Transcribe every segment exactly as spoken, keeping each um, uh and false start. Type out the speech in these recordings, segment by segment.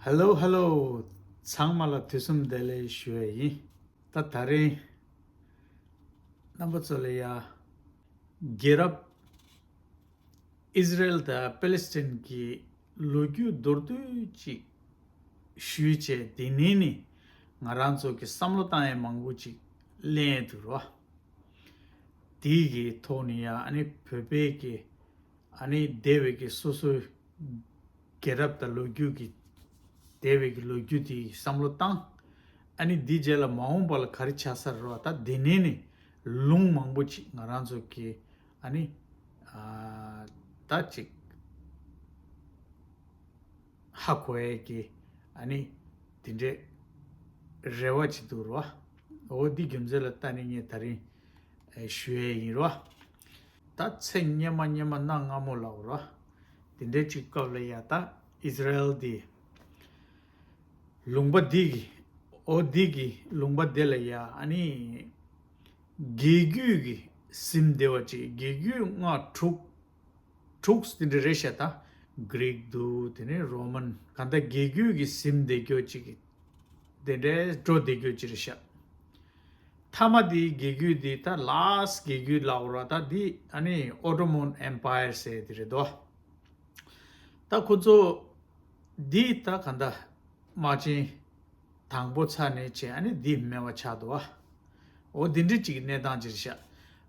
Hello hello, ཚང་མ་ལ་དུས་གསུམ་བདེ་ལེགས་ཞུ་ཡ་ཡིན། ད་ད་རིང་རྣམ་པ་ཚོ་ལ་ཡ་རྒྱལ་རབས་ཨིས་ར་ཨེལ་དང་པེ་ལེ་སི་ཐན་གྱི་ལོ་རྒྱུས་མདོར་བསྡུས་ཅིག་ཞུས་བྱས། དེ་ནས་ནི་ང་རང་ཚོ་གི་བསམ་བློ་བཏང་ཡ་མང་པོ་ཅིག་ལེན་འདུག་རོ། དེའི་གི་ཐོག་ནས་ཡ་ཨ་ནི་བོད་པའི་གི་ཨ་ནི་འདས་པའི་གི་སོ་སོའི་རྒྱལ་རབས་དང་ལོ་རྒྱུས་ཀྱི་འདས་པའི་གི་ལོ་རྒྱུས་དེའི་བསམ་བློ་བཏང་། ཨ་ནི་འདིའི་རྗེས་ལ་མ་འོངས་པ་ལ་ག་རེ་ཆགས་ས་རེད་བ། ད་དེ་ནས་ནི་ལུང་མང་པོ་ཅིག་ང་རང་ཚོ་གི་ཨ་ནི་ཨ་ད་ཅིག་ཧ་གོ་ཡས་ཀྱི་ཨ་ནི་དེ་འདྲའི་རེ་བ་ཅིག་འདུག་རོ། འོ་འདི་རྒྱུ་མཚན་ལ་ལྟ་ནས་ངས་ད་རིང་ཨེ་ཞུ་ཡས་ཡིན་རོ། ད་ཚེ་སྔོན་མ་སྔོན་མ་གནའ་སྔ་མོ་ལབ་རོ། དེ་འདྲའི་ཅིག་སྐབས་ལ་ཡ་ད་ཨིས་ར་ཨེལ་འདི་ལུང་པ་འདི་གི་འོ་འདི་གི་ལུང་པ་འདི་ལ་ཡ་ཨ་ནི་རྒྱལ་རྒྱུད་ཀྱི་ཟིན་བདེ་བ་ཅིག་རྒྱལ་རྒྱུད་ལྔ་དྲུག་དྲུག་དེ་འདྲ་རེད་ཤག་ད་གྷི་རིག་འདུག་དེ་ནས་རོ་མན་གང་ལྟར་རྒྱལ་རྒྱུད་ཀྱི་ཟིན་བདེ་རྒྱུ་ཅིག་གི་དེ་འདྲའི་འགྲོ་བདེ་རྒྱུ་ཅིག་རེད་ཤག་མཐའ་མ་དེའི་རྒྱལ་རྒྱུད་དེ་ད་ལཱ་སི་རྒྱལ་རྒྱུད་ལབ་ར། ད་འདི་ཨ་ནི་ཨོ་ཏོ་མན་ཨེམ་པ་ཡར་ཟེར་དེ་རེད་དོ། ད་ཁོ་ཚོ་འདི་ད་ག་འདྲ་དམག་ཆེན་དང་པོ་ཚར་ནས་བྱས་ཨ་ནི་འདི་སྨད་པ་ཆགས་འདུག་ཨ། འོ་འདི་འདྲ་ཅིག་གི་གནས་སྟངས་ཅིག་རེད་ཤག་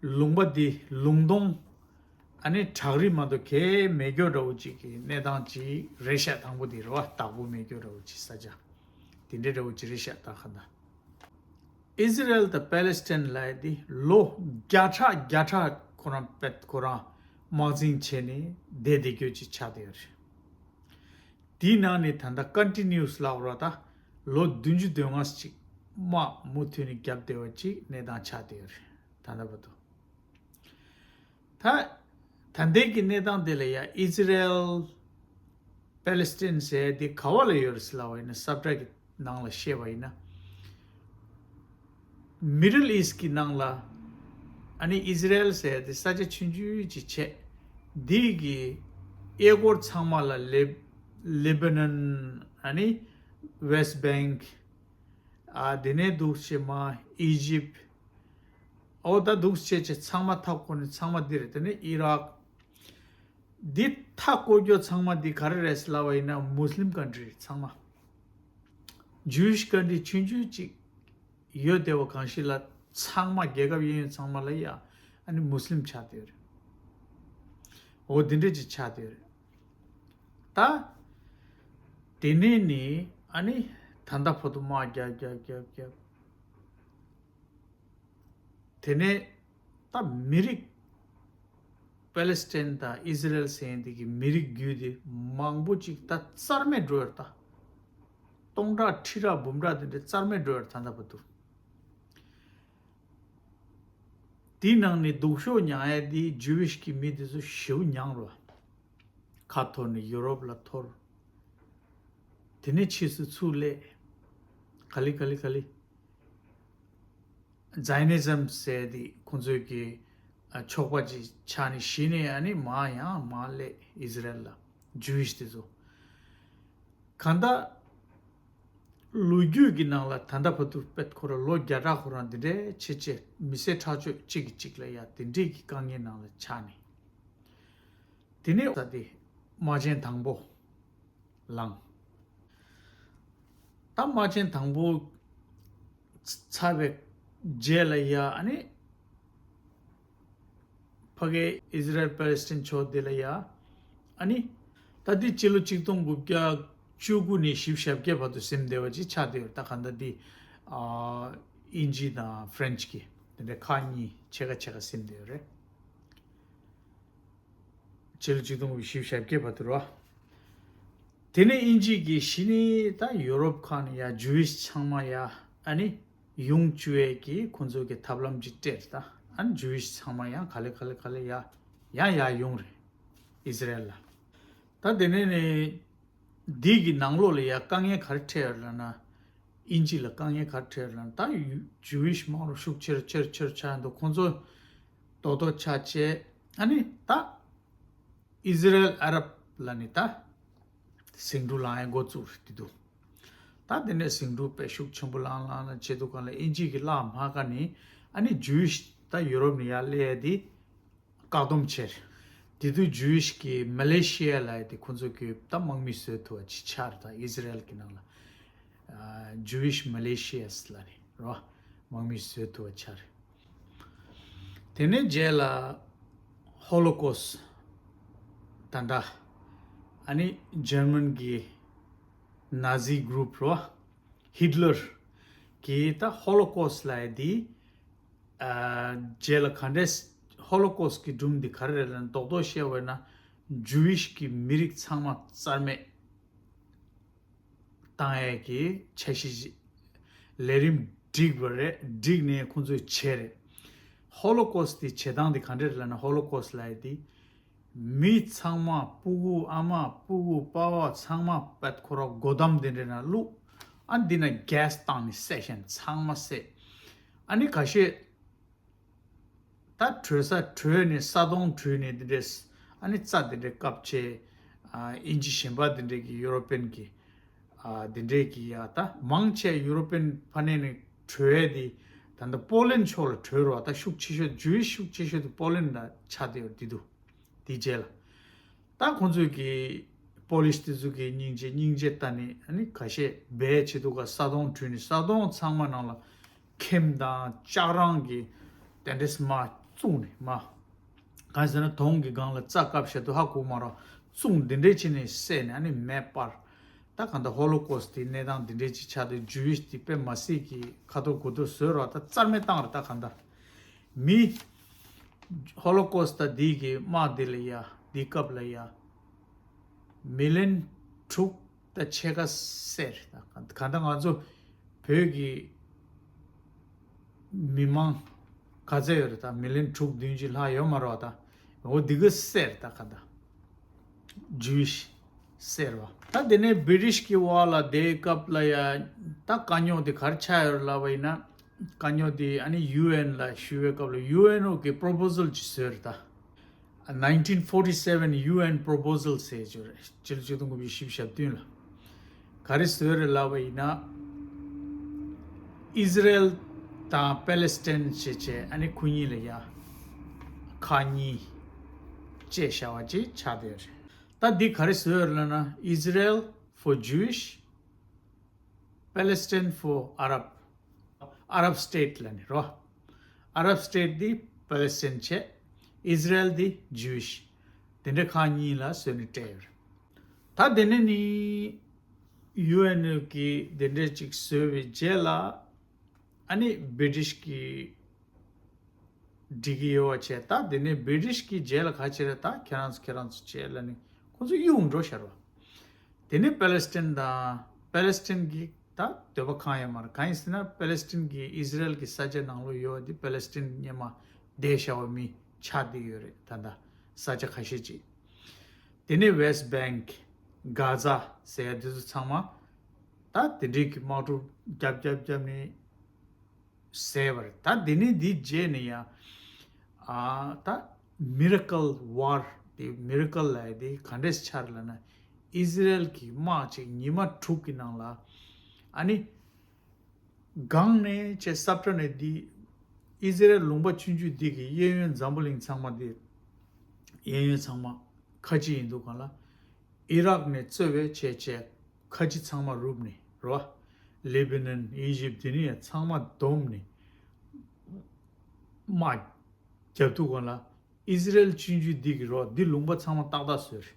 ལུང་པ་འདི་ལུང་སྟོང་ཨ་ནི་བྲག་རི་མ་གཏོགས་གའི་མེད་རྒྱུ་འདྲ་བོ་ཅིག་གི་གནས་སྟངས་ཅིག་རེད་ཤག་དང་པོ་འདི་རེད་བ། བདག་པོ་མེད་རྒྱུ་འདྲ་བོ་ཅིག་ས་ཆ་དེ་འདྲ་འདྲ་བོ་ཅིག་རེད་ཤག་ད་ག་འདྲ། ཨི་ཟི་རེ་ལ་དང་པེ་ལེ་སི་ཐན་ལབ་ཡ་དེ་ལོ་བརྒྱ་ཕྲག་བརྒྱ་ཕྲག་ཁོ་རང་པེད་ཁོ་རང་དམག་འཛིང་བྱས་ནས་བསྡད་བསྡད་རྒྱུ་ཅིག་ཆགས་བསྡད་ཡོད་རེད། དེའི་ནང་ནས་ད་ལྟ་ཀོན་ཊི་ནིའུ་སི་ལབ་ར། ད་ལོ་བདུན་ཅུ་དོན་ལྔ་ཅིག་དམག་མུ་མཐུད་ནས་བརྒྱབ་བསྡད་པ་ཅིག་གནས་སྟངས་ཆགས་བསྡད་ཡོད་རེད་ད་ལྟ་བར་དུ། ད་ད་ལྟའི་གི་གནས་སྟངས་དེ་ལ་ཡ་ཨི་ཟི་རེལ་པེ་ལེ་སི་ཐན་ཟེར་དེ་ག་བ་ལ་ཡོད་རེད་ཟེར་ལབ་པ་ཡིན་ན། ས་བཀྲ་གི་ནང་ལ་བཤད་པ་ཡིན་ན། མི་ཌལ་ཨིསཊ་གི་ནང་ལ་ཨ་ནི་ཨི་ཟི་རེལ་ཟེར་དེ་ས་ཆ་ཆུང་ཆུང་ཅིག་བྱས། དེ་གི་གཡས་སྐོར་ཚང་མ་ལ་ལེབ་ལེ་བྷ་ནན། ཨ་ནི་ཝེ་སི་བེང་ཨ་དེ་ནས་འདུག་བྱས་མ་ཨི་ཇིབ། ཨོ་ད་འདུག་བྱས་བྱས་ཚང་མ་མཐའ་བསྐོར་ནས་ཚང་མ་འདི་རེད། དེ་ནས་ཨི་རག་འདི་མཐའ་བསྐོར་རྒྱུ་ཚང་མ་འདི་ག་རེ་རེད་ལབ་པ་ཡིན་ན་མུ་སི་ལིམ་ཀན་ཊི་རི་ཚང་མ། ཇུ་ཝིཤ་ཀན་ཊི་རི་ཆུང་ཆུང་ཅིག་ཡོད་བསྡད་པ་གང་ཞིག་ལ་ཚང་མ་རྒྱལ་ཁབ་གཡས་གཡོན་ཚང་མ་ལ་ཡ་ཨ་ནི་མུ་སི་ལིམ་ཆགས་བསྡད་ཡོད་རེད། འོ་འདི་འདྲ་ཅིག་ཆགས་བསྡད་ཡོད་རེད། ད་དེ་ནས་ནི་ཨ་ནི་ད་ལྟ་བར་དུ་དམག་རྒྱག་རྒྱག་རྒྱག་རྒྱག་དེ་ནས་ད་མི་རིགས་པེ་ལེ་སི་ཐན་དང་ཨི་ཟི་རེལ་ཟེར་མཁན་དེ་གི་མི་རིགས་རྒྱུད་དེ་མང་པོ་ཅིག་ད་རྩ་མེད་འགྲོ་ཡོད་རེད། ད་སྟོང་ཕྲག་ཁྲི་ཕྲག་འབུམ་ཕྲག་དེ་འདྲ་རྩ་མེད་འགྲོ་ཡོད་རེད་ད་ལྟ་བར་དུ། དེའི་ནང་ནས་སྡུག་ཤོས་མྱངས་ཡ་དེ་ཇུ་ཝིཤ་གི་མི་དེ་ཚོ་ཞེ་པོ་མྱངས་རོ། ཁ་འཐོར་ནས་ཡུ་རོབ་ལ་འཐོར། དེ་ནས་ཕྱིས་སུ་ཚུར་སླེབས། ག་ལེ་ག་ལེ་ག་ལེ། ཛའི་ནི་ཛམ་ཟེར་དེ་ཁོང་ཚོའི་གི་ཨ་ཕྱོགས་པ་ཅིག་ཆགས་ནས་གཞི་ནས་ཨ་ནི་མར་ཡང་མར་སླེབས་ཨི་ཟི་རེལ་ལ་ཇུ་ཝིཤ་དེ་ཚོ། གང་ལྟར་ལོ་རྒྱུས་ཀྱི་ནང་ལ་ད་ལྟ་བར་དུ་པེད་ཁོ་རང་ལོ་བརྒྱ་ཕྲག་ཁོ་རང་འདི་འདྲའི་ཆེ་ཆེ་མི་སེར་ཁྲག་སྦྱོར་གཅིག་གིས་གཅིག་ལ་ཡ་དེ་འདྲའི་གི་དཀའ་ངལ་ནང་ལ་ཆགས་ནས། དེ་ནས་ས་དེ་དམག་ཆེན་དང་པོ་ལངས། ད་དམག་ཆེན་དང་པོ་ཚར་བའི་རྗེས་ལ་ཡ་ཨ་ནི་ཕ་གི་ཨི་ཟི་རེལ་པེ་ལེ་སི་ཐན་ཕྱོགས་དེ་ལ་ཡ་ཨ་ནི་ད་འདི་སྤྱི་ལོ་ཆིག་སྟོང་དགུ་བརྒྱ་བཅུ་དགུ་ནས་བཞི་བཅུ་ཞེ་བརྒྱད་བར་དུ་ཟིན་བསྡད་པ་ཅིག་ཆགས་བསྡད་ཡོད། ད་གང་ལྟར་འདི་ཨ་དབྱིན་ཇི་དང་ཧྥ་རན་ཆི་གི་དེ་འདྲའི་ཁག་གཉིས་ཕྱེད་ཀ་ཕྱེད་ཀ་ཟིན་བསྡད་ཡོད་རེད། ཕྱི་ལོ་ཆིག་སྟོང་དགུ་བརྒྱ་བཞི་བཅུ་ཞེ་བརྒྱད་བར་དུ་རེད་བ། དེ་ནས་དབྱིན་ཇི་གིས་གཞི་ནས་ད་ཡོ་རོབ་ཁག་ནས་ཡ་ཇུ་ཝིཤ་ཚང་མ་ཡ་ཨ་ནི་ཡོང་བཅུག་ཡས་ཀྱི་ཁོང་ཚོ་གི་ཐབས་ལམ་ཅིག་སྤྲད། ད་ཨ་ནི་ཇུ་ཝིཤ་ཚང་མ་ཡང་ག་ལེ་ག་ལེ་ག་ལེ་ཡ་ཡང་ཡར་ཡོང་རེད་ཨི་ཟི་རེལ་ལ། ད་དེ་ནས་ནས་འདི་གི་ནང་ལོགས་ལ་ཡ་དཀའ་ངལ་ག་རེ་འཕྲད་ཡོད་ལབ་ན། དབྱིན་ཇི་ལ་དཀའ་ངལ་ག་རེ་འཕྲད་ཡོད་ལབ་ན། ད་ཇུ་ཝིཤ་མང་རུ་ཤུགས་ཆེར་ཆེར་ཆེར་ཆགས་འདུག་ཁོང་ཚོ་རྡོག་རྡོག་ཆགས་བྱས་ཨ་ནི་ད་ཨི་ཟི་རེལ་ཨ་རབ་ལ་ནི་ད་ཟིང་འཁྲུག་ལངས་ཡ་འགོ་བཙུགས་རེད་དེ་འདུག་ད་དེ་ནས་ཟིང་འཁྲུག་དཔེ་ཤུགས་ཆེན་པོ་ལངས་ལངས་ལ་བྱེད་དུས་སྒང་ལ་དབྱིན་ཇི་གིས་བརླག་མ་དགའ་ནས་ཨ་ནི་ཇུ་ཝིཤ་ད་ཡུ་རོབ་ནས་ཡར་སླེབས་ཡ་དེ་བཀག་སྡོམ་བྱས། དེ་དུས་ཇུ་ཝིཤ་གི་མ་ལེ་ཤི་ཡ་ལབ་ཡ་དེ་ཁོང་ཚོ་གིས་ད་དམག་མི་བཟོས་ཐུབ་པ་ཅིག་ཆགས་རེད། ད་ཨི་ཟི་རེལ་གི་ནང་ལ་ཇུ་ཝིཤ་མ་ལེ་ཤི་ཡ་ལབ་རེད་རོ། དམག་མི་བཟོས་ཐུབ་པ་ཆགས་རེད། དེ་ནས་རྗེས་ལ་ཧོ་ལོ་ཀོ་སི་ད་ལྟ་ཨ་ནི་ཇར་མན་གི་ནཱ་ཛི་གུ་རུབ་རོ། ཧིད་ལར་གྱིས་ད་ཧོ་ལོ་ཀོ་སི་ལབ་ཡ་དེ། ཨ། རྗེས་ལ་ག་འདྲས་ཧོ་ལོ་ཀོ་སི་གི་སྒྲུང་འདི་ག་རེ་རེད་ལབ་ན་རྡོག་རྡོག་བཤད་པ་ཡིན་ན་ཇུ་ཝིཤ་གི་མི་རིགས་ཚང་མ་རྩ་མེད་བཏང་ཡས་ཀྱི་འཆར་གཞི་ཞིག་ལས་རིམ་བསྒྲིགས་པ་རེད། བསྒྲིགས་ནས་ཁོང་ཚོས་བྱས་རེད། ཧོ་ལོ་ཀོ་སི་དེ་བྱེད་སྟངས་དེ་ག་འདྲ་རེད་ལབ་ན་ཧོ་ལོ་ཀོ་སི་ལབ་ཡས་དེ་མི་ཚང་མ་སྤུ་གུ་ཨ་མ་སྤུ་གུ་པ་ཕ་ཚང་མ་པད་ཁོ་ར་སྒོ་འདམ་དེ་འདྲ་ན་བླུགས། ཨ་འདི་ན་གེ་སི་བཏང་ནས་བསད་བཞིན་ཚང་མ་བསད། ཨ་ནི་ཁ་ཤས། ད་བྲོས་ས་བྲོས་ནས་ས་དོང་བྲུས་ནས་འདི་འདྲས་ཨ་ནི་རྩྭ་འདི་འདྲས་བཀབ་བྱས། ཨ། དབྱིན་ཇི་གཞན་པ་འདི་འདྲས་ཀྱི་ཡུ་རོ་པན་གྱི་ཨ། འདི་འདྲས་ཀྱི་ཡ་ད་མང་ཆེ་ཡུ་རོ་པན་ཕ་ནས་ནས་བྲོས་ཡས་དེ་ད་ལྟ་པོ་ལན་ཕྱོགས་ལ་བྲོས་རོགས། ད་ཤུགས་ཆེ་ཤོས་ཇུ་ཝིཤ་ཤུགས་ཆེ་ཤོས་དེ་པོ་ལན་ལ་ཆགས་བསྡད་ཡོད་འདི་འདུག་དེ་རྗེས་ལ། ད་ཁོང་ཚོས་ཀྱི་པོ་ལིཤ་དེ་ཚོ་གི་སྙིང་རྗེ་སྙིང་རྗེ་ལྟ་ནས་ཨ་ནི་ཁ་ཤས་སྦས་བྱེད་དུ་ག་ས་དོང་བྲུས་ནས་ས་དོང་ཚང་མ་ནང་ལ་ཁེམ་དང་ལྕགས་རང་གི་དེ་འདྲས་མ་བཙུགས་ནས་མ། གང་ཟེར་ན་དོང་གི་སྒང་ལ་རྩྭ་བཀབ་བཞག་དུས་ཧ་གོ་མ་རོགས་བཙུགས་འདི་འདྲས་བྱས་ནས་བསད་ནས་ཨ་ནི་མེ་སྤར། ད་གང་ལྟར་ཧོ་ལོ་ཀོ་སི་དེ་གནས་སྟངས་འདི་འདྲས་ཅིག་ཆགས་དུས་ཇུ་ཝིཤ་དེ་དཔེ་མ་སྲིད་ཀྱི་ཁ་ཐོར་དགུ་ཐོར་བཟོས་རོགས། ད་རྩར་མེད་བཏང་རེད་ད་གང་ལྟར། མི། ཧོ་ལོ་ཀོ་སི་ད་འདི་གི་དམག་འདི་ལ་ཡ་འདི་སྐབས་ལ་ཡ། མི་ལན་དྲུག་ད་ཕྱེད་ཀ་བསད་རེད་ད། ག་ད་ང་ཚོ་བོད་ཀྱི་མི་མང་ག་ཚད་ཡོད་རེད་ད། མི་ལན་དྲུག་བདུན་ཅིག་ལྷག་ཡོད་མ་རེད་ད། འོ་འདི་ག་བསད་རེད་ད་ག་ད། ཇུ་ཝིཤ་ཟེར་བ། ད་དེ་ནས་བྷི་རི་ཊིཤ་གི་འོག་ལ་དེའི་སྐབས་ལ་ཡ་ད་དཀའ་རྙོག་དེ་ག་རེ་ཆགས་ཡོད་ལབ་པ་ཡིན་ན། དཀའ་རྙོག་དེ་ཨ་ནི་ཡུ་ཨེན་ལ་ཞུ་བའི་སྐབས་ལ་ཡུ་ཨེན་ཨོ་གི་པོ་རོ་པོ་ཟལ་ཅིག་བཟོས་རེད་ད། nineteen forty seven UN proposal ཟེར་ཅིག་རེད། སྤྱི་ལོ་ཆིག་སྟོང་དགུ་བརྒྱ་བཞི་བཅུ་ཞེ་བདུན་ལ། ག་རེ་བཟོས་རེད་ལབ་པ་ཡིན་ན། ཨི་ཟི་རེལ་དང་པེ་ལེ་སི་ཐན་ཞེས་བྱས་ཨ་ནི་ཁོ་གཉིས་ལ་ཡ་ཁག་གཉིས་བཅད་བཞག་པ་ཅིག་ཆགས་བསྡད་རེད། ད་འདི་ག་རེ་བཟོས་ཡོད་ལབ་ན། Israel for Jewish, Palestine for Arab, Arab state ལབ་ནི་རོ། Arab state འདི་པེ་ལེ་སི་ཐན་བྱས། ཨི་ཟི་རེལ་འདི་ཇུ་ཝིཤ། དེ་འདྲ་ཁག་གཉིས་ལ་བཟོས་ནས་སྤྲད་ཡོད་རེད། ད་དེ་ནས་ནི་ཡུ་ཨེན་ཨོ་གི་དེ་འདྲ་ཅིག་བཟོས་པའི་རྗེས་ལ་ཨ་ནི་བྷི་རི་ཊིཤ་གི་འགྲིག་གི་ཡོད་པ་བྱས། ད་དེ་ནས་བྷི་རི་ཊིཤ་གི་རྗེས་ལ་ག་བྱེད་རེད། ད་ཁྱེད་རང་ཚོ་ཁྱེད་རང་ཚོ་བྱས་ལབ་ནས་ཁོང་ཚོ་གཡུག་འགྲོ་ཤར་བ། དེ་ནས་པེ་ལེ་སི་ཐན་དང་པེ་ལེ་སི་ཐན་གྱི་ད་འདོད་པ་གང་ཡང་མ་རེད། གང་ཡིན་ཟེར་ན་པེ་ལེ་སི་ཐན་གྱི་ཨི་ཟི་རེལ་གྱི་ས་ཆ་ནང་ལོགས་ཡོད་པ་འདི་པེ་ལེ་སི་ཐན་སྔོན་མ་བསྡད་བཞག་པ་མི་ཆགས་བསྡད་ཡོད་རེད། ད་ད་ས་ཆ་ཁ་ཤས་ཅིག་དེ་ནས་ཝེ་སི་ཊི་བེང་གྷ་ཛ་ཟེར་ཡ་འདི་ཚོ་ཚང་མ་ད་དེ་འདྲའི་གི་དམག་འཁྲུག་རྒྱབ་རྒྱབ་རྒྱབ་ནས་ཟེར་བ་རེད། ད་དེ་ནས་འདི་རྗེས་ནས་ཡང་ཨ་ད་མི་ར་ཀལ་ཝར་དེ་མི་ར་ཀལ་ལབ་ཡ་དེ་ག་འདྲས་ཆགས་རེད་ལབ་ན། ཨི་ཟི་རེལ་གྱི་དམག་ཅིག་ཉི་མ་དྲུག་གི་ནང་ལ་ཨ་ནི་སྒང་ནས་བྱས་ས་ཁྲ་ནས་འདི་ཨི་ཟི་རེལ་ལུང་པ་ཆུང་ཆུང་འདི་གི་གཡས་གཡོན་འཛམ་བུ་གླིང་ཚང་མ་འདི་གཡས་གཡོན་ཚང་མ་ཁ་ཆེ་ཡིན་འདུག་ག་ལ། ཨི་རག་ནས་གཙོས་པའི་བྱས་བྱས་ཁ་ཆེ་ཚང་མ་རུབ་ནས་རོ། ལེ་བྷ་ནན་ཨི་ཇིབ་དེ་ནས་ཡང་ཚང་མ་བསྡོམས་ནས་དམག་རྒྱབ་འདུག་ག་ལ། ཨི་ཟི་རེལ་ཆུང་ཆུང་འདི་གི་རོ་འདི་ལུང་པ་ཚང་མ་ཏག་ཏག་བཟོས་རེད།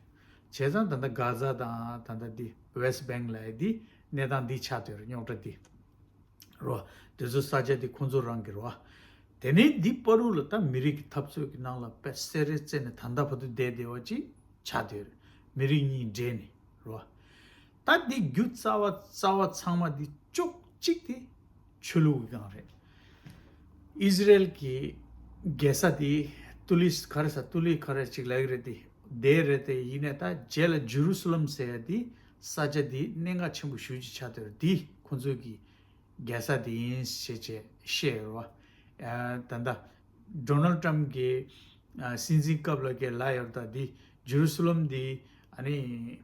བྱས་ཙང་ད་ལྟ་གྷ་ཛ་དང་ད་ལྟ་འདི་ཝེ་སི་ཊི་བེང་ལབ་ཡ་འདི་གནས་སྟངས་འདི་ཆགས་བསྡད་རེད། རྙོག་དྲ་འདི་རོ། དེ་ཚོ་ས་ཆ་འདི་ཁོང་ཚོ་རང་གི་རོ། དེ་ནས་འདི་བར་དུ་ལ་ད་མི་རིགས་ཀྱི་འཐབ་རྩོད་ཀྱི་ནང་ལ་དཔེ་སེ་རེ་རྩེ་ནས་ད་ལྟ་བར་དུ་བསྡད་བསྡད་པ་ཅིག་ཆགས་བསྡད་རེད། མི་རིགས་གཉིས་འདྲེས་ནས་རོ། ད་འདི་རྒྱུ་རྩ་བ་རྩ་བ་ཚང་མ་འདི་ཅོག་གཅིག་དེ་ཆོས་ལུགས་ཀྱི་སྒང་རེད། ཨི་ཟི་རེལ་གྱི་རྒྱལ་ས་དེ་ཏུ་ལི་ག་རེ་ས་ཏུ་ལི་ག་རེ་ཅིག་ལབ་ཀྱི་རེད། དེ་དེ་རེད། དེ་ཡིན་ནའི་ད་རྗེས་ལ་ཇེ་རུ་སུ་ལམ་ཟེར་ཡ་དེ་ས་ཆ་དེ་གནད་འགག་ཆེན་པོ་ཞེ་པོ་ཅིག་ཆགས་བསྡད་རེད། དེ་ཁོང་ཚོའི་གི་རྒྱལ་ས་དེ་ཡིན་ཞེས་བྱས་བཤད་ཡོད་རེད་བ། ཨ་ད་ལྟ་ཌོ་ནལ་ཌི་ཊམ་གྱི་ཨ་སྲིད་འཛིན་སྐབས་ལ་གི་ལབ་ཡོད་རེད། ད་དེ་ཇེ་རུ་སུ་ལམ་དེ་ཨ་ནི་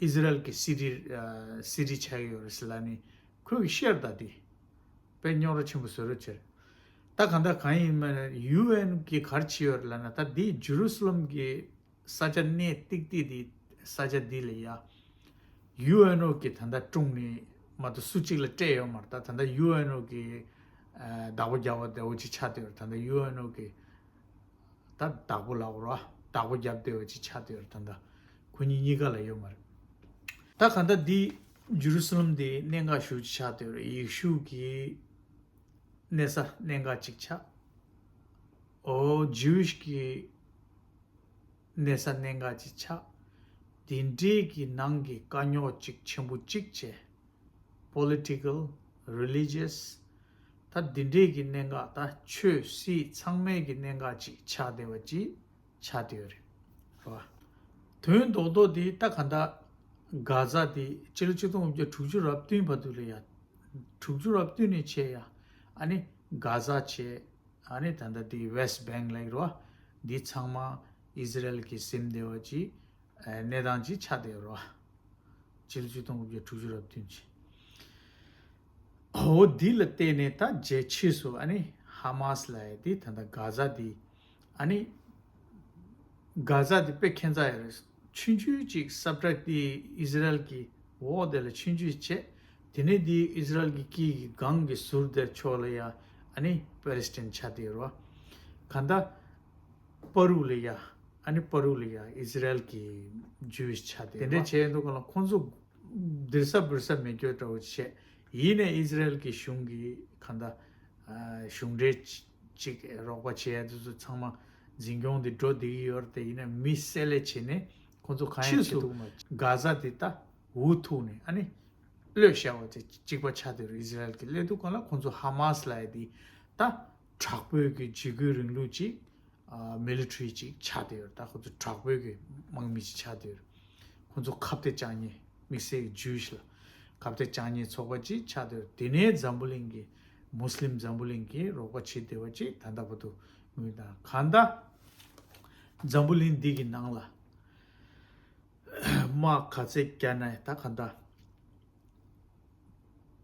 ཨི་ཟི་རལ་གྱི་སི་ཊི་སི་ཊི་ཆགས་ཡོད་རེད་ཟེར་ལབ་ནས་ཁོས་ཤེར་ད་དེ་དཔེ་རྙོག་དྲ་ཆེན་པོ་བཟོ་རོགས་བྱས། ད་གང་ལྟར་གང་ཡིན་མིན་ཡུ་ཨེན་གྱིས་ག་རེ་བྱས་ཡོད་རེད་ལབ་ན། ད་དེ་ཇེ་རུ་སི་ལམ་གྱི་ས་ཆ་གནས་ཏིག་ཏིག་དེ་ས་ཆ་འདི་ལ་ཡ་ཡུ་ཨེན་ཨོ་གི་ད་ལྟ་དྲུང་ནས་མ་གཏོགས་སུ་གཅིག་ལ་སྤྲད་ཡོད་མ་རེད། ད་ད་ལྟ་ཡུ་ཨེན་ཨོ་གི་བདག་པོ་རྒྱག་པ་དེ་འོ་ཅིག་ཆགས་བསྡད་ཡོད་རེད། ད་ལྟ་ཡུ་ཨེན་ཨོ་གི་ད་བདག་པོ་ལབ་དགོས་རེད་བ། བདག་པོ་རྒྱབ་བསྡད་པ་ཅིག་ཆགས་བསྡད་ཡོད་རེད། ད་ལྟ་ཁོ་གཉིས་གཉིས་ཀ་ལ་ཡོད་མ་རེད། ད་གང་ལྟར་འདི་ཇེ་རུ་སི་ལམ་འདི་གནད་འགག་ཤོས་ཅིག་ཆགས་བསྡད་ཡོད་རེད། ཡེ་ཤུ་གི་གནས་ས་གནད་འགག་ཅིག་ཆགས། ཨོ་ཇུའི་ཤི་གི་གནས་ས་གནད་འགག་ཅིག་ཆགས། དེ་འདྲའི་གི་ནང་གི་དཀའ་རྙོག་ཅིག་ཆེན་པོ་ཅིག་བྱས། Political, religious, ད་འདི་འདྲའི་གི་གནད་འགག་ད་ཆོས་སྲིད་ཚང་མའི་གི་གནད་འགག་ཅིག་ཆགས་བསྡད་པ་ཅིག་ཆགས་བསྡད་ཡོད་རེད། རེད་བ། དོན་རྡོག་རྡོག་འདི་ད་ག་འདྲ་གྷ་ཛ་འདི་ཕྱི་ལོ་ཆིག་སྟོང་དགུ་བརྒྱ་དྲུག་ཅུ་རབ་བདུན་བར་དུ་ལ་ཡ་དྲུག་ཅུ་རབ་བདུན་ནས་བྱས་ཡ་ཨ་ནི་གྷ་ཛ་བྱས། ཨ་ནི་ད་ལྟ་འདི་West Bank ལབ་ཀྱི་རེད་བ། འདི་ཚང་མ་ཨི་ཟི་རལ་གྱིས་ཟིན་བསྡད་པ་ཅིག་གནས་སྟངས་ཅིག་ཆགས་བསྡད་ཡོད་རེད་བ། ཕྱི་ལོ་ཆིག་སྟོང་དགུ་བརྒྱ་དྲུག་ཅུ་རབ་བདུན་ཅིག་འོ་འདི་ལ་བརྟེན་ནས་ད་རྗེས་ཕྱིས་སུ་ཨ་ནི་ཧ་མ་སི་ལབ་ཡ་འདི་ད་ལྟ་གྷ་ཛ་འདི་ཨ་ནི་གྷ་ཛ་འདི་དཔེ་ཁྱད་མཚར་ཡོད་རེད། ཆུང་ཆུང་ཅིག་སབ་ཊེག་འདི་ཨི་ཟི་རལ་གྱི་འོག་དེ་ལ་ཆུང་ཆུང་བྱས། དེ་ནས་འདི་ཨི་ཟི་རལ་གྱི་དཀྱིལ་གྱི་སྒང་གི་ཟུར་དེར་ཕྱོགས་ལ་ཡ་ཨ་ནི་པེ་ལེ་སི་ཊིན་ཆགས་བསྡད་ཡོད་རེད་བ། གང་ལྟར་བར་དུ་ལ་ཡ་ཨ་ནི་བར་དུ་ལ་ཡ་ཨི་ཟི་རལ་གྱི་ཇུའི་ཤི་ཆགས་བསྡད་ཡོད་རེད་བ། དེ་འདྲ་བྱས་འདུག་ག་ལ་ཁོང་ཚོ་སྡིར་ས་འབུར་ས་མེད་རྒྱུ་འདྲ་བོ་བྱས། ཡིན་ནའི་ཨི་ཟི་རལ་གྱི་གཞུང་གིས་གང་ལྟར་གཞུང་འབྲེལ་ཅིག་རོགས་པ་བྱེད་ཡ་དེ་ཚོ་ཚང་མ་འཛིན་སྐྱོང་དེ་འགྲོ་བསྡད་ཀྱི་ཡོད་རེད་དེ། ཡིན་ནའི་མི་བསད་ལས་བྱས་ནས་ཁོང་ཚོ་གང་ཡང་བྱེད་ཐུབ་མ། གྷ་ཛ་དེ་ད་འུ་ཐུག་ནས་ཨ་ནི་གློད་བཞག་པ་དེ་གཅིག་པ་ཆགས་བསྡད་རེད། ཨི་ཟི་རལ་གྱི་གློད་དུས་གང་ལ་ཁོང་ཚོ་ཧ་མ་སི་ལབ་ཡ་དེ་ད་དྲག་པོའི་གི་འཇིགས་སྐུལ་རིང་ལུགས་ཅིག་མི་ལི་ཊི་རི་ཅིག་ཆགས་བསྡད་ཡོད་རེད། ད་ཁོ་ཚོ་དྲག་པོའི་གི་དམག་མི་ཅིག་ཆགས་བསྡད་ཡོད་རེད། ཁོ་ཚོ་ཁ་གཏད་གཅོག་མཁན་དམིགས་བསལ་གྱི་ཇུའི་ཤི་ལ་ཁ་གཏད་གཅོག་མཁན་ཚོགས་པ་ཅིག་ཆགས་བསྡད་ཡོད་རེད། དེ་ནས་འཛམ་བུ་གླིང་གི་མུ་སི་ལིམ་འཛམ་བུ་གླིང་གིས་རོགས་པ་བྱེད་བསྡད་པ་ཅིག་ད་ལྟ་བར་དུ་ངོས་དང་གང་ལྟར་འཛམ་བུ་གླིང་འདི་གི་ནང་ལ་དམག་ག་ཚད་བརྒྱབ་ན་ད་གང་ལྟར།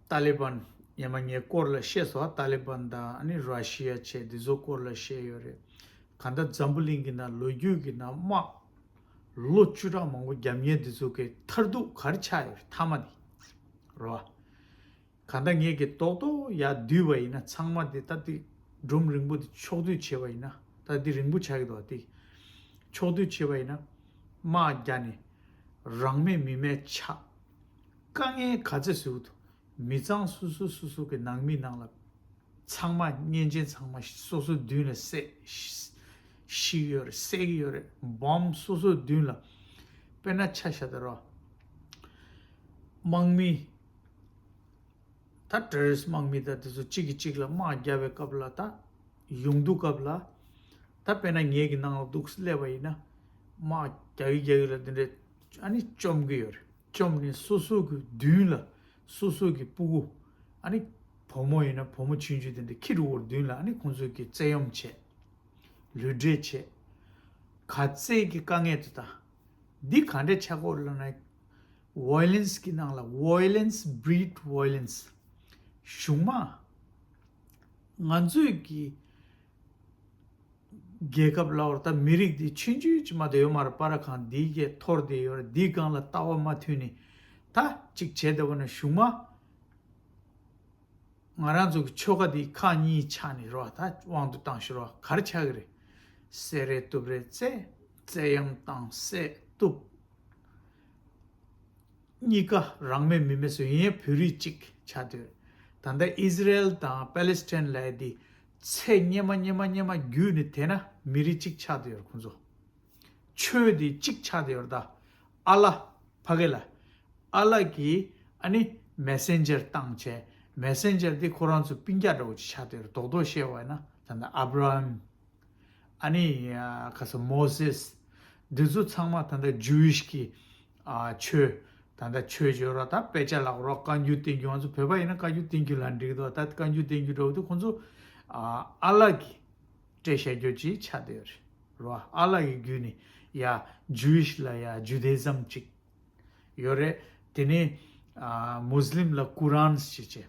ཏཱ་ལི་བན། ཡང་མ་ངའི་སྐོར་ལ་བཤད་སོང་། ཏཱ་ལི་བན་དང་ཨ་ནི་ར་ཤི་ཡ་བྱས་འདི་ཚོ་སྐོར་ལ་བཤད་ཡོད་རེད། གང་ལྟར་འཛམ་བུ་གླིང་གི་ནང་ལོ་རྒྱུས་ཀྱི་ནང་དམག་ལོ་བཅུ་ཕྲག་མང་པོ་རྒྱབ་མཁན་འདི་ཚོ་གི་མཐར་ཐུག་ག་རེ་ཆགས་ཡོད་རེད་མཐའ་མ་དེ། རེད་བ། གང་ལྟར་ངས་ཀྱི་རྡོག་རྡོག་ཡར་བསྡུས་པ་ཡིན་ན་ཚང་མ་དེ་ད་དེ་སྒྲོམ་རིང་པོ་དེ་ཕྱོགས་བསྡུས་བྱས་པ་ཡིན་ན། ད་དེ་རིང་པོ་ཆགས་ཀྱི་འདུག་བ། དེ་ཕྱོགས་བསྡུས་བྱས་པ་ཡིན་ན་དམག་རྒྱག་ནས་རང་མེད་མི་མེད་ཆགས། དཀའ་ངལ་ག་ཚད་བཟོས་འདུག་མི་ཚང་སོ་སོ་སོ་སོ་གི་ནང་མི་ནང་ལ་ཚང་མ་གཉེན་ཆེན་ཚང་མ་སོ་སོ་མདུན་ལ་བསད། ཤི་གི་ཡོད་རེད། བསད་ཀྱི་ཡོད་རེད། བོམ་སོ་སོའི་མདུན་ལ། དཔེར་ན་ཆ་བཞག་ད་རོ། དམག་མི་ད་ཏེ་རོ་རི་སི་དམག་མི་ད་དེ་ཚོ་གཅིག་གིས་གཅིག་ལ་དམག་རྒྱག་པའི་སྐབས་ལ་ད་ཡོང་དུས་སྐབས་ལ་ད་དཔེར་ན་ངེད་ཀྱི་ནང་ལ་འདུག་སླེབས་པ་ཡིན་ན་དམག་རྒྱག་གི་རྒྱག་གི་ལ་དེ་འདྲས་ཨ་ནི་བཅོམ་གི་ཡོད་རེད། བཅོམ་ནས་སོ་སོ་གི་མདུན་ལ་སོ་སོ་གི་སྤུ་གུ་ཨ་ནི་བུ་མོ་ཡིན་ན་བུ་མོ་ཆུང་ཆུང་དེ་འདྲ་ཁྱི་རུ་བོར་མདུན་ལ་ཨ་ནི་ཁོང་ཚོ་གི་བཙན་གཡེམ་བྱས། ལུས་འབྲེལ་བྱས། ག་ཚད་ཀྱི་དཀའ་ངལ་དུ་ད། འདི་ག་འདྲས་ཆགས་ཀྱི་ཡོད་ལབ་ན། ཝའི་ལེན་སི་གི་ནང་ལ་ཝའི་ལེན་སི་བྷི་རིཌ་ཝའི་ལེན་སི། གཞུང་མ། ང་ཚོས་ཀྱི་རྒྱལ་ཁབ་ལ་བར་ད་མི་རིགས་འདི་ཆུང་ཆུང་ཅིག་མ་གཏོགས་ཡོད་མ་རེད། པ་ར་ཁང་འདིའི་གི་ཐོར་དེ་ཡོད་རེད། འདིའི་སྒང་ལ་ལྟ་བ་མ་མཐུན་ནས་ད་ཅིག་བྱས་བསྡད་པ་ན་གཞུང་མ། ང་རང་ཚོ་གི་ཆོལ་ཁ་འདི་ཁག་གཉིས་ཆགས་ནས་རོ། ད་དབང་དུ་བཏང་ཞུ་རོ། ག་རེ་ཆགས་ཀྱི་རེད། བསད་རེས་གཏུབ་རེས་བྱས། བཙན་གཡེམ་བཏང་བསད་གཏུབ། གཉིས་ཀ་རང་མེད་མི་མེད་བཟོས། ཡིན་ཡང་བོད་རིགས་གཅིག་ཆགས་དུས། ད་ལྟ་ཨི་ཟི་རེལ་དང་པེ་ལེ་སི་ཐན་ལབ་ཡ་འདི་ཚེ་སྔོན་མ་སྔོན་མ་སྔོན་མ་བརྒྱུད་ནས་དེ་ན་མི་རིགས་གཅིག་ཆགས་དུ་ཡོད་རེད་ཁོང་ཚོ། ཆོས་དེ་གཅིག་ཆགས་བསྡད་ཡོད་རེད་ད། ཨ་ལ། ཕ་གི་ལ། ཨ་ལ་གིས་ཨ་ནི་མེ་སེན་ཇར་བཏང་བྱས། མེ་སེན་ཇར་དེ་ཁོ་རང་ཚོ་སྤུན་ཀྱག་འདྲ་བོ་ཅིག་ཆགས་བསྡད་ཡོད་རེད། རྡོག་རྡོག་བཤད་པ་ཡིན་ན་ད་ལྟ་ཨབ་ར་ཧམ། ཨ་ནི་ཁ་སང་མོ་སེས། འདི་ཚོ་ཚང་མ་ད་ལྟ་ཇུ་ཝི་ཤི་གི་ཨ་ཆོས། ད་ལྟ་ཆོས་བརྗོད་རོགས། ད་དཔེ་ཆ་ལབ་རོགས། བཀའ་འགྱུར་བསྟན་འགྱུར། ང་ཚོ་བོད་པ་ཡིན་ན་བཀའ་འགྱུར་བསྟན་འགྱུར་ལབ་འགྲིག་གི་འདུག་ད་བཀའ་འགྱུར་བསྟན་འགྱུར་འདྲ་བོ་དེ་ཁོང་ཚོ་ཨ་ཨ་ལ་གི་སྤྲད་བཞག་རྒྱུ་ཅིག་ཆགས་བསྡད་ཡོད་རེད་རོ། ཨ་ལ་གི་བརྒྱུད་ནས་ཡ་ཇུ་ཝི་ཤི་ལ་ཡ་ཇུ་དེ་ཛམ་ཅིག་ཡོད་རེད། དེ་ནས་ཨ་མུ་སི་ལིམ་ལ་ཀུ་རཱན་ཞེས་བྱས།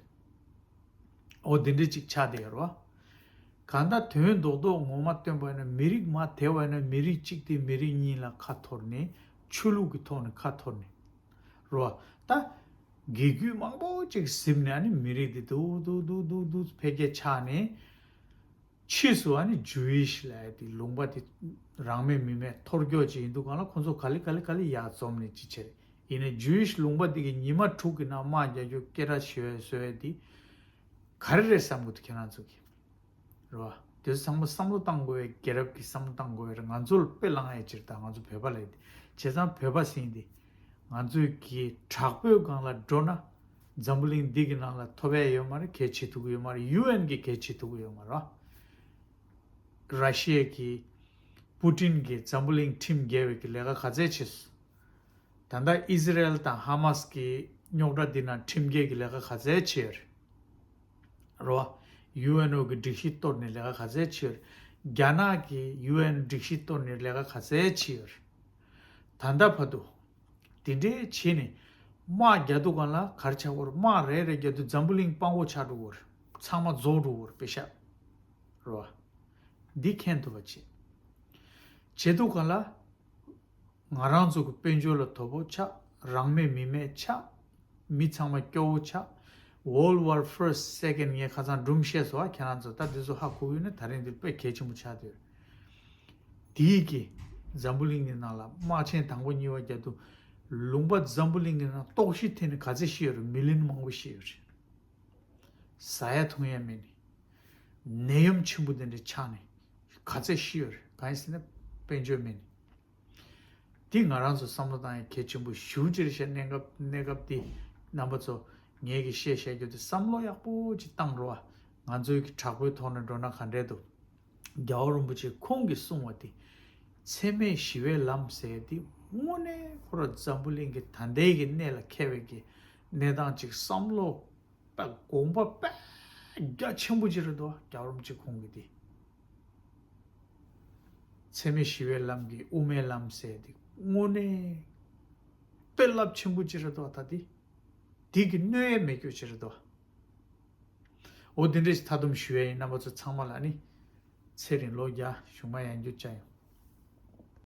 འོ་དེ་འདྲ་ཅིག་ཆགས་བསྡད་ཡོད་རེད་བ། གང་ལྟར་དོན་རྡོག་རྡོག་ངོ་མ་སྟོན་པ་ཡིན་ན། མི་རིགས་མ་དེ་བ་ཡིན་ན། མི་རིགས་གཅིག་དེ་མི་རིགས་གཉིས་ལ་ཁ་འཐོར་ནས། ཆོས་ལུགས་ཀྱི་ཐོག་ནས་ཁ་འཐོར་ནས་རེད་བ། ད་གི་རྒྱུད་མང་པོ་ཅིག་ཟིན་ནས། ཨ་ནི་མི་རིགས་དེ་དུ་དུ་དུ་དུ་དུ་འཕེལ་རྒྱས་ཆགས་ནས། ཕྱིས་སུ་ཨ་ནི་ཇུ་ཝིཤ་ལབ་ཡ་དེ། ལུང་པ་དེ་རང་མོས་མི་མོས་ཐོར་སྐྱོ་ཅིག་ཡིན་དུས་སྒང་ལ། ཁོ་ཚོ་ག་ལེ་ག་ལེ་ག་ལེ་ཡར་འཛོམས་ནས་ཅིག་བྱས་རེད། ཡིན་ནའི་ཇུ་ཝིཤ་ལུང་པ་དེ་གི་ཉི་མ་དྲུག་གི་ནང་དམག་རྒྱག་རྒྱུ། སྐད་གྲགས་ཞུ་ཡ་བཟོ་ཡ་དེ་ག་རེ་རེད་བསམ་གི་འདུག་ཁྱེད་རང་ཚོ་གིས། རེད་བ། དེ་ཚོ་ཚང་མ་བསམ་བློ་བཏང་དགོས་པའི། རྒྱལ་རབས་ཀྱི་བསམ་བློ་བཏང་དགོས་པའི་རེད། ང་ཚོ་ལ་དཔེ་བླངས་ཡ་ཅིག་རེད། ད་ང་ཚོ་བོད་པ་ལབ་ཡ་དེ། བྱས་ཙང་བོད་པ་ཟེར་ཡ་དེ་ང་ཚོའི་གི་དྲག་པོའི་སྒང་ལ་འགྲོ་ན། འཛམ་བུ་གླིང་འདི་གི་ནང་ལ་ཐོབ་ཡ་ཡོད་མ་རེད། གལ་ཆེ་ཐུབ་ཀྱི་ཡོད་མ་རེད། ཡུ་ཨེན་གི་གལ་ཆེ་ཐུབ་ཀྱི་ཡོད་མ་རེད། ར་ཤི་ཡ་གི་པུ་ཏིན་གྱིས་འཛམ་བུ་གླིང་ཁྲིམས་འགལ་བའི་གི་ལས་ཀ་ག་ཚད་བྱས་སོང་། ད་ལྟ་ཨི་ཟི་རེལ་དང་ཧ་མ་སི་གི་རྙོག་དྲ་འདི་ནང་ཁྲིམས་འགལ་གྱི་ལས་ཀ་ག་ཚད་བྱས་ཡོད་རེད། རེད་བ། ཡུ་ཨེན་ཨོ་གི་སྒྲིག་གཞི་གཏོར་ནས་ལས་ཀ་ག་ཚད་བྱས་ཡོད་རེད། རྒྱ་ནག་གིས་ཡུ་ཨེན་སྒྲིག་གཞི་གཏོར་ནས་ལས་ཀ་ག་ཚད་བྱས་ཡོད་རེད། ད་ལྟ་བར་དུ་དེ་འདྲའི་བྱས་ནས་དམག་རྒྱག་དུས་སྒང་ལ་ག་རེ་ཆགས་ཀྱི་ཡོད་རེད། དམག་རེ་རེ་རྒྱག་དུས་འཛམ་བུ་གླིང་སྤང་བོ་ཆགས་འགྲོ་གི་ཡོད་རེད། ཚང་མ་རྫོགས་འགྲོ་གི་ཡོད་རེད། པེ་ཤག་རེད་བ། འདི་མཁྱེན་ཐུབ་པ་བྱེད། བྱེད་དུས་སྒང་ལ། ང་རང་ཚོ་གི་དཔལ་འབྱོར་ལ་དོ་ཕོག་ཆགས། རང་མེད་མི་མེད་ཆགས། མི་ཚང་མ་སྐྱོ་བོ་ཆགས། World War First, Second ངས་ཁ་སང་སྒྲུང་བཤད་སོང་ཨ། ཁྱེད་རང་ཚོ་ད་འདི་ཚོ་ཧ་གོ་གི་ཡོད་ན། ད་རིང་འདི་དཔེ་གལ་ཆེན་པོ་ཆགས་བསྡད་ཡོད། དེའི་གི་འཛམ་བུ་གླིང་གི་ནང་ལ་དམག་ཆེན་དང་པོ་གཉིས་པ་རྒྱག་དུས། ལུང་པ་འཛམ་བུ་གླིང་གི་ནང་ལ་ལྟོགས་ཤི་ཐེབས་ནས་ག་ཚད་ཤི་ཡོད་རེད། མི་ལི་ཡོན་མང་པོ་ཤི་ཡོད་རེད། ཟ་ཡ་འཐུང་ཡ་མེད་ནས། ནད་ཡམས་ཆེན་པོ་དེ་འདྲ་ཆགས་ནས་ག་ཚད་ཤི་ཡོད་རེད། གང་ཡིན་ཟེར་ན་དཔལ་འབྱོར་མེད་ནས། དེ་ང་རང་ཚོ་བསམ་བློ་བཏང་ཡ་གལ་ཆེན་པོ་ཞེ་པོ་ཅིག་རེད་ཤག། གནས་སྐབས་གནས་སྐབས་འདི་རྣམ་པ་ཚོ་ངེད་ཀྱིས་བཤད་བཤད་རྒྱུ་དེ་བསམ་བློ་ཡག་པོ་ཅིག་བཏང་རོགས་ཨ། ང་ཚོའི་གི་དྲག་པོའི་ཐོག་ནས་འགྲོ་ན་ག་འདྲས་འདུག། རྒྱལ་བ་རིན་པོ་ཆེ་ཁོང་གིས་གསུངས་པ་དེ། འཚེ་མེད་ཞི་བའི་ལམ་ཟེར་དེ་དངོས་གནས་ཁོ་རང་འཛམ་བུ་གླིང་གི་ད་ལྟའི་གི་གནས་ལ་འཁེལ་བའི་གི་གནས་སྟངས་ཅིག་བསམ་བློ་དཔེ་དགོངས་པ་དཔེ་རྒྱ་ཆེན་པོ་ཅིག་རེད་འདུག། རྒྱལ་བ་རིན་པོ་ཆེ་ཁོང་གི་དེ། འཚེ་མེད་ཞི་བའི་ལམ་གྱི་དབུ་མའི་ལམ་ཟེར་དེ་དངོས་གནས་དཔེ་རླབས་ཆེན་པོ་ཅིག་རེད་འདུག། ད་དེ་དེ་གི་གནོད་ཡས་མེད་རྒྱུ་ཅིག་རེད་འདུག། འོ་དེ་འདྲ་ཞིག་མཐའ་སྡོམ་ཞུ་ཡས་ཡིན། རྣམ་པ་ཚོ་ཚང་མ་ལ་ནི་ཚེ་རིང་ལོ་བརྒྱ་གཞུག་མ་ཡང་རྒྱུ་ཅག་ཡོང་།